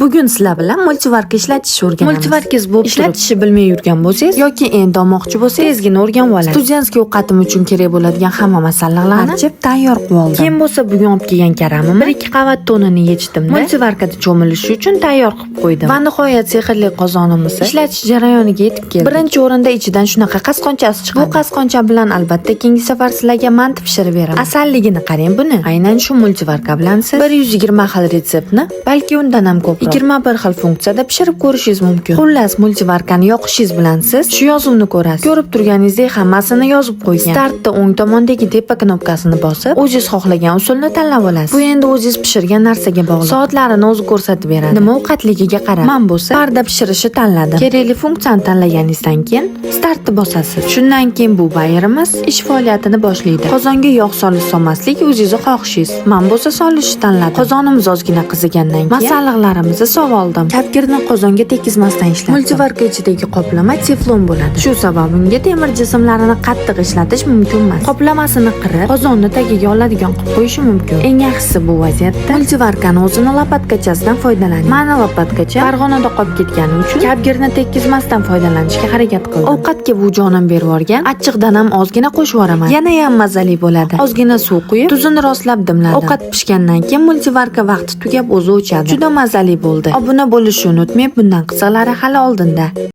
Bugun sizlar bilan multivarka ishlatishni o'rganamiz. Multivarkangiz bo'lib turib, Ishlatishni bilmay yurgan bo'lsangiz yoki endi olmoqchi bo'lsangiz, tezgina o'rganib olasiz. Студентский ovqatim uchun kerak bo'ladigan hamma masalliqlarni archib tayyor qilib oldim. Keyin bo'lsa bugun olib kelgan karamimni bir ikki qavat to'nini yechdim-da, multivarkada cho'milishi uchun tayyor qilib qo'ydim. Va nihoyat sehrli qozonimizni ishlatish jarayoniga yetib keldik. Birinchi o'rinda ichidan shunaqa qasqonchasi chiqadi. Bu qasqoncha bilan albatta keyingi safar sizlarga manti pishirib beraman. Asalligini qarang buni. Aynan shu multivarka bilan siz 120 xil retseptni, balki undan ham ko'proq, 21 xil funksiyada pishirib ko'rishingiz mumkin. Xullas, multivarkani yoqishingiz bilan siz shu yozuvni ko'rasiz. Ko'rib turganingizdek hammasini yozib qo'ygan. Startda o'ng tomondagi tepa knopkasini bosib, o'zingiz xohlagan usulni tanlab olasiz. Bu endi o'zingiz pishirgan narsaga bog'liq. Soatlarini o'zi ko'rsatib beradi. Nima ovqatligiga qarab. Men bo'lsa parda pishirishni tanladim. Kerakli funksiyani tanlaganingizdan keyin startni bosasiz. Shundan keyin bu bayirimiz ish faoliyatini boshlaydi. Qozonga yog' solish solmaslik o'zingizni xohishingiz. Men bo'lsa solishni tanladim. Qozonimiz ozgina qizigandan keyin masalliqlarimizni solib oldim. Kapgirni qozonga tekizmasdan ishlatdim. Multivarka ichidagi qoplama teflon bo'ladi. Shu sabab unga temir jismlarini qattiq ishlatish mumkin emas. Qoplamasini qirib, qozonni tagiga oladigan qilib qo'yishi mumkin. Eng yaxshisi bu vaziyatda multivarkani o'zini lopatkachasidan foydalaning. Mani lopatkacha Farg'onada qolib ketgani uchun kapgirni tekizmasdan foydalanishga harakat qildim. Ovqatga bu jonim berib yuborgan achchiqdan ham ozgina qo'shib yuboraman. Yana ham mazali bo'ladi. Ozgina suv quyib, tuzini rostlab dimladim. Ovqat pishgandan keyin multivarka vaqti tugab o'zi o'chadi. Juda mazali bo'ldi. Obuna bo'lishni unutmang, bundan qiziqlari hali oldinda.